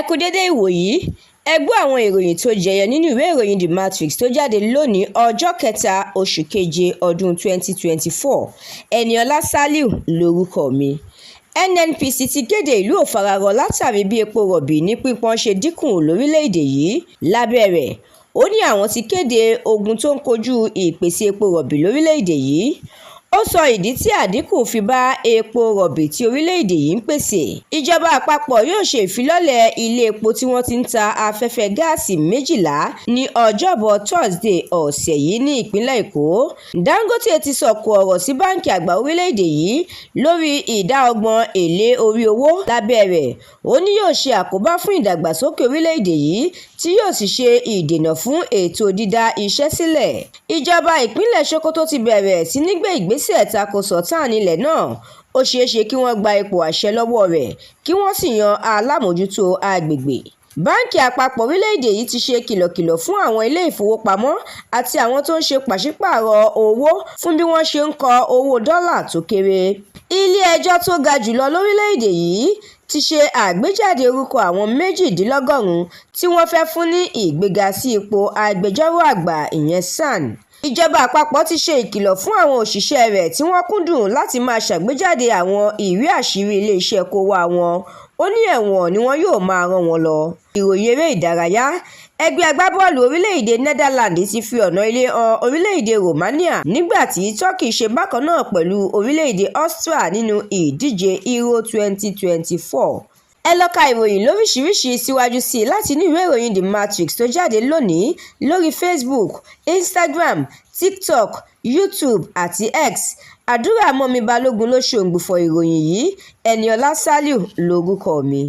Ẹ kú dédé ìwòyí. Ẹ gbọ́ àwọn ìròyìn tó jẹyọ nínú ìwé ìròyìn The Matrix tó jáde lónìí, ọjọ́ kẹta oṣù keje ọdún 2024. Eniola Saliu lórúkọ mi. NNPC ti kéde ìlú ò fararọ látàrí bí epo rọ̀bì ní pípọ́n ṣe dínkù lórílẹ̀‐èdè yìí. Lábẹ́ rẹ̀, ó ní àwọn ti kéde ogun tó ń kojú ìpèsè epo rọ̀bì lórílẹ̀‐èdè yìí. Ó sọ ìdí tí àdínkù fi bá epo rọ̀bì tí orílẹ̀-èdè yìí ń pèsè. Ìjọba àpapọ̀ yóò ṣe ìfilọ́lẹ̀ ilé epo tí wọ́n ti ń ta afẹ́fẹ́ gáàsì 12 ní Ọjọ́bọ̀ Tọ́sídẹ̀ẹ́ ọ̀sẹ̀ yìí ní ìpínlẹ̀ Èkó. Dangote ti sọ̀kò ọ̀rọ̀ sí Báńkì Àgbà orílẹ̀-èdè yìí lórí ìdá 30 èlé orí owó. Lábẹ́ rẹ̀, ó ní yóò ṣe àkóbá fún ìdàgbàsókè orílẹ̀-èdè yìí, tí yóò sì ṣe ìdènà fún ètò dídá iṣẹ́ sílẹ̀. Ìjọba ìpínlẹ̀ Sokoto ti bẹ̀rẹ̀ sí ní gbé ìgbésẹ̀ tako Sultan ilẹ̀ náà. Ó ṣeé ṣe kí wọ́n gba ipò àṣẹ lọ́wọ́ rẹ̀, kí wọ́n sì yan alámòójútó agbègbè. Báńkì Àpapọ̀ orílẹ̀-èdè yìí ti ṣe kìlọ̀kìlọ̀ fún àwọn ilé ìfowópamọ́ àti àwọn tó ń ṣe pàṣípààrọ̀ owó fún bí wọ́n ṣe ń kọ owó dọ́là tó kéré. Ilé-ẹjọ́ tó ga jù lọ lórílẹ̀-èdè yìí ti ṣe àgbéjáde orúkọ àwọn 98 tí wọ́n fẹ́ fún ní ìgbéga sí ipò agbẹjọ́rò àgbà, ìyẹn SAN. Ìjọba àpapọ̀ ti ṣe ìkìlọ̀ fún àwọn òṣìṣẹ́ rẹ̀ tí wọ́n kúndùn láti máa ṣàgbéjáde àwọn ìwé àṣírí iléeṣẹ́ kóówá wọn. Ó ní ẹ̀wọ̀n ni wọn yóò máa rán wọn lọ. Ìròyìn eré ìdárayá: Ẹgbẹ́ agbábọ́ọ̀lù orílẹ̀-èdè Netherlands ti fi ọ̀nà ilé han orílẹ̀-èdè Romania, nígbà tí Turkey ṣe bákan náà pẹ̀lú orílẹ̀-èdè Austria nínú ìdíje Euro 2024. Ẹ lọ ka ìròyìn lóríṣiríṣi síwájú sí i láti inú ìwé ìròyìn The Matrix tó jáde lónìí lórí Facebook, Instagram, TikTok, YouTube àti X. Àdúràmọ́mi Balógun ló ṣe ògbufọ̀ ìròyìn yìí. Eniola Saliu lórúkọ mi.